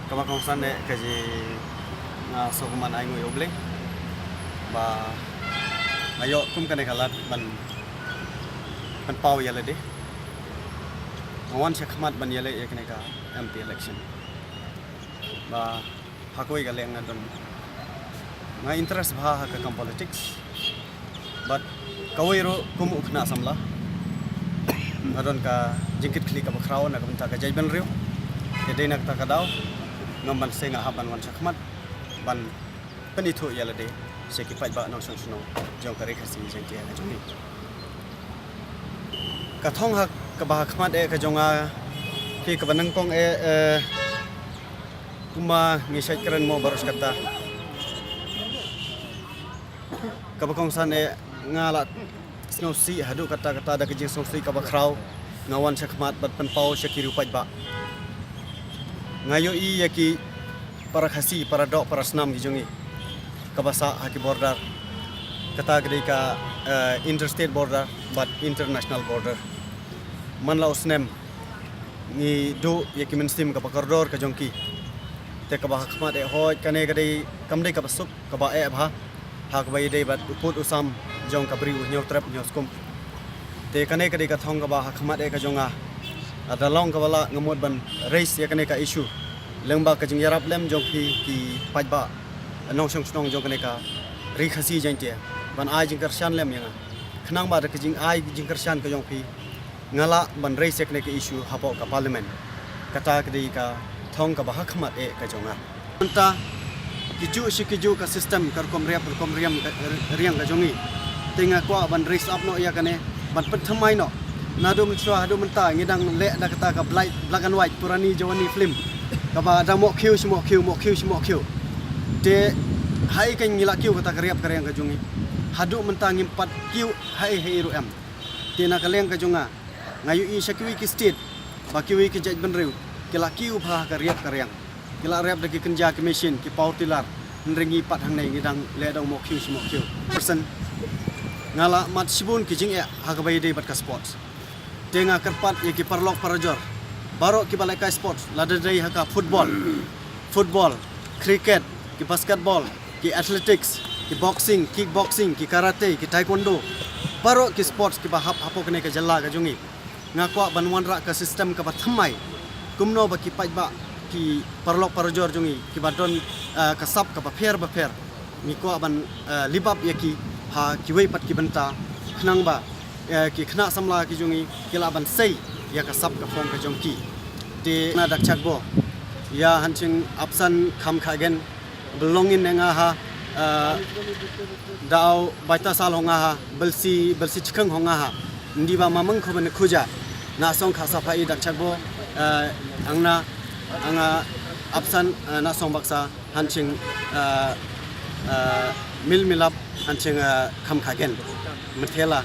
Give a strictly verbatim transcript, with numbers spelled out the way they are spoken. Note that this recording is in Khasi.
Kaba kongsan eh ka jingshukor ai nguh ïa U Blei ba nga ïoh kum kane ka lad ban pynpaw ïa lade. Nga wan shakhmat ban ïaleh ïa kane ka M P election. Ba ha kawei ka liang nga don, nga interest bha ha ka kam politics. Bad kawei ruh kum u khynnah samla, nga don ka jingkitkhlieh kaba khraw na ka bynta ka jaitbynriew. Te dei na kata ka daw ngam ban seng, nga hap ban wan shakhmat ban pynithuh ïa lade sha ki paidbah nongshong shnong jong ka Ri Khasi Jaiñtia ka jong ngi. Ka thong ha kaba ha khmat eh ka jong nga, phi, kaba nyngkong eh, eh, kumba ngi shait kren mo baroh shi katta, kaba kongsan eh, nga la sngewsih haduh katta katta da ka jingsngewsih kaba khraw, nga wan shakhmat ban pynpaw sha ki riew paidbah. Nga ïohi ïa ki para Khasi, para doh, para snam ki jong ngi, kaba sah ha ki border. Kata ka dei ka, eh, interstate border bad international border. Man la u snem ngi duh ïa ki mynsiem kaba kordor ka jong ki. Te kaba ha khmat eh, hooid, kane ka dei, kam dei kaba suk, kaba eh bha, ha kaba ïadei bad u pud u sam jong ka briew, u hynñiew trep hynñiew skum. Te kane ka dei ka thong kaba ha khmat eh ka jong nga. Lada long kaba lah, nga mut ban raise ïa kane ka issue lyngba ka jingïarap lem jong phi ki paidbah nongshong shnong jong kane ka Ri Khasi Jaiñtia, ban ai jingkyrshan lem ïa nga. Khnang ba da ka jingai jingkyrshan ka jong phi, nga lah ban raise ïa kane ka issue hapoh ka Parliament. Kata ka dei ka thong kaba ha khmat eh ka jong nga. Mynta ki juh shi ki juh ka system, ka rukom riap, rukom riam, ka riang ka jong ngi. Te nga kwah ban raise up noh ïa kane, ban pynthymmai noh. Naduh mynshuwa haduh mynta ngi dang leh da kata ka black, black and white, purani jawani film, kaba dang mohkhiew shi mohkhiew, mohkhiew shi mohkhiew. Te haei kan ngi la kiew kata ka riap ka riang ka jong ngi? Haduh mynta ngim pat kiew haei haei ruh em. Te na ka liang ka jong nga, nga ïohi sha kiwei ki state ba kiwei ki jaitbynriew ki la kiew bha ha ka riap ka riang. Ki la riap da ki kynja, ki machine, ki power tiller. Hynrei ngi pat hangne ngi dang leh da u mohkhiew shi mohkhiew. Person, nga la mad shibun ki jingeh ha kaba ïadei bad ka sports. Te nga kyrpad ïa ki paralok parajor baroh kiba lehkai sports, lada dei ha ka football, football, cricket, ki basketball, ki athletics, ki boxing, kickboxing, ki karate, ki taekwondo, baroh ki sports kiba hap hapoh kane ka jylla ka jong ngi. Nga kwah ban wanrah ka system kaba thymmai, kumno ba ki paidbah, ki paralok parajor jong ngi kiba don, eh, ka sap kaba pher bapher, ngi kwah ban, eh, libap ïa ki ha kiwei pat ki bynta, khnang ba, eh, ki khynnah samla ki jong ngi ki lah ban sei ïa ka sap ka phong ka jong ki. Te na dak chak bo ïa Hanching Apsan Khamkhagen, belongin nga ha, eh, dau baita sal ho nga ha, belsi, belsi chikeng ho nga ha. Ndi ba mamang ko bene khuja. Na song kha sa pha i dak chak bo, eh, angna, anga Apsan, eh, na song baksa Hanching, eh, eh, Mil Milap, Hanching, eh, Khamkhagen. Methela.